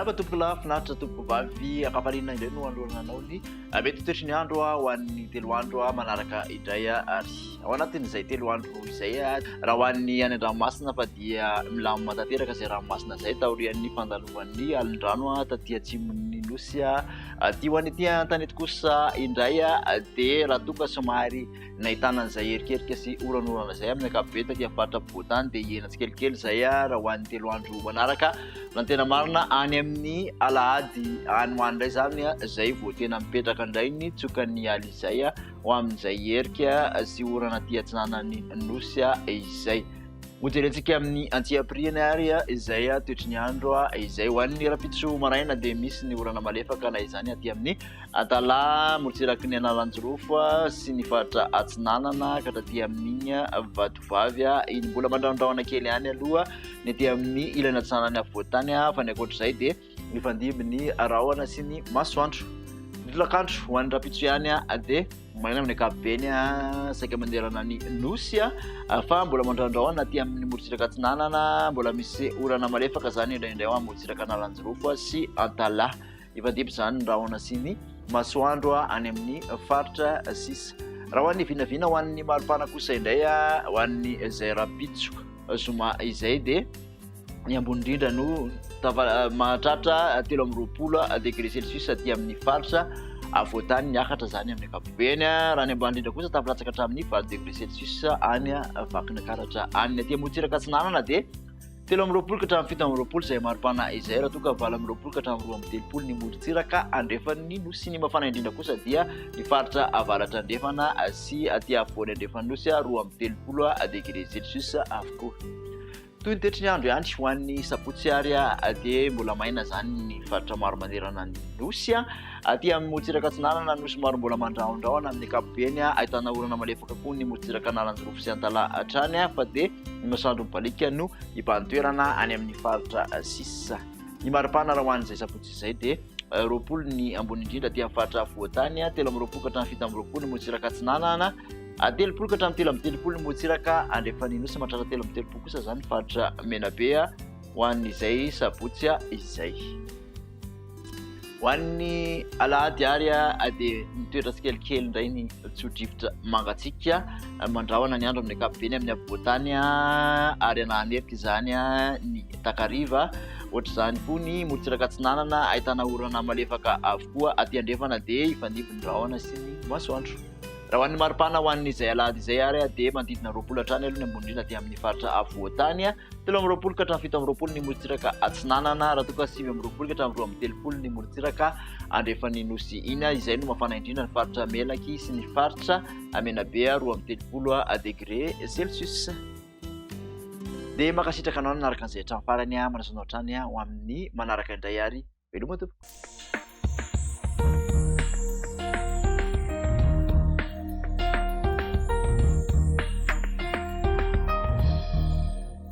Miarahaba tompokolahy, finaritra tompokovavy, ankafaliana indray no anolorana anao ny mety toetry ny andro ho an'ny telo andro manaraka indray ary ao anatin'izay telo andro izay raha ho an'ny any an-dranomasina fa dia milamina tanteraka izay ranomasina izay taorian'ny fandalovan'ny alin-drano taty atsimon'ny nosy aty. Ho an'ny aty an-tanety kosa indray dia raha tonga somary Nahitana an'izay erikerika sy oranorana izay amin'ny ankapobeny taty amin'ny faritra afovoan-tany dia hihena tsikelikely izay raha ho an'ny telo andro manaraka. Raha ny tena marina, any amin'ny alahady any ho any indray izany izay vao tena mipetraka indray ny tsokan'ny ala izay ho amin'izay herika sy orana aty atsinanan'ny nosy izay. Hojerentsika amin'ny antsiampiriany ary izay toetry ny andro izay. Ho an'ny rahampitso maraina dia misy ny orana malefaka na izany aty amin'ny Antalaha, morontsiraky ny Analanjirofo sy ny faritra Atsinanana ka hatraty amin'iny Vatovavy iny. Mbola mandrahondrahona kely ihany aloha ny aty amin'ny ilany atsinanan'ny afovoan-tany fa ny ankoatr'izay dia mifandimby ny rahona sy ny masoandro. Ny tolakandro ho an'ny rahampitso ihany dia maina amin'ny ankapobeny saika manerana ny nosy fa mbola mandrahondrahona aty amin'ny morontsiraka atsinanana, mbola misy orana malefaka izany indraindray ao amin'ny morontsiraka Analanjirofo sy Antalaha. Hifandimby izany ny rahona sy ny masoandro any amin'ny faritra sisa. Raha ho an'ny vinavina ho an'ny maripana kosa indray ho an'ny izay rahampitso zoma izay dia ny ambony indrindra no mahatratra 23 degré celsius aty amin'ny faritra afovoantany, niakatra izany amin'ny ankapobeny. Raha ny ambany indrindra kosa tafilatsaka hatramin'ny 8 degré celsius any Vakinankaratra any. Ny aty amorontsiraka atsinanana dia 23 ka hatramin'ny 27 izay maripana izay, raha toa ka 28 ka hatramin'ny 32 ny morontsiraka andrefan'ny nosy. Ny mafana indrindra kosa dia ny faritra avaratra andrefana sy aty afovoany andrefan'ny nosy, 32 degré celsius avokoa. Toy ny toetry ny andro ihany ho an'ny sabotsy ary dia mbola maina izany ny faritra maro manerana ny nosy. Aty amin'ny morontsiraka atsinanana no somary mbola mandrahondrahona amin'ny ankapobeny, ahitana orana malefaka koa ny morontsiraka Analanjirofo sy Antalaha hatrany fa dia ny masoandro mibaliaka no hibahan-toerana any amin'ny faritra sisa. Ny maripana raha ho an'izay sabotsy izay dia 20 ny ambony indrindra aty amin'ny faritra afovoan-tany, 23 ka hatramin'ny 27 ny morontsiraka atsinanana, 30 ka hatramin'ny 33 ny morontsiraka andrefan'ny nosy, mahatratra 33 kosa izany ny faritra Menabe ho an'izay sabotsy izay. Ho an'ny alahady ary dia mitoetra tsikelikely indray ny tso-drivotra mangatsiaka, mandrahona ny andro amin'ny ankapobeny amin'ny afovoan-tany ary anahanerika izany ny takariva. Ohatr'izany koa ny morontsiraka atsinanana ahitana orana malefaka avokoa, aty andrefana dia hifandimby ny rahona sy ny masoandro. Raha ho an'ny maripana ho an'izay alahady izay ary dia manodidina 20 hatrany aloha ny ambony indrindra aty amin'ny faritra afovoan-tany. 23 ka hatramin'ny 27 ny morontsiraka atsinanana, raha toa ka 29 ka hatramin'ny 32 ny morontsiraka andrefan'ny nosy iny, izay no mafana indrindra ny faritra Melaky sy ny faritra Menabe, 32 degré celsius. Dia mankasitraka anao nanaraka an'izay hatramin'ny farany, manasa anao hatrany ho amin'ny manaraka indray ary veloma tompoko.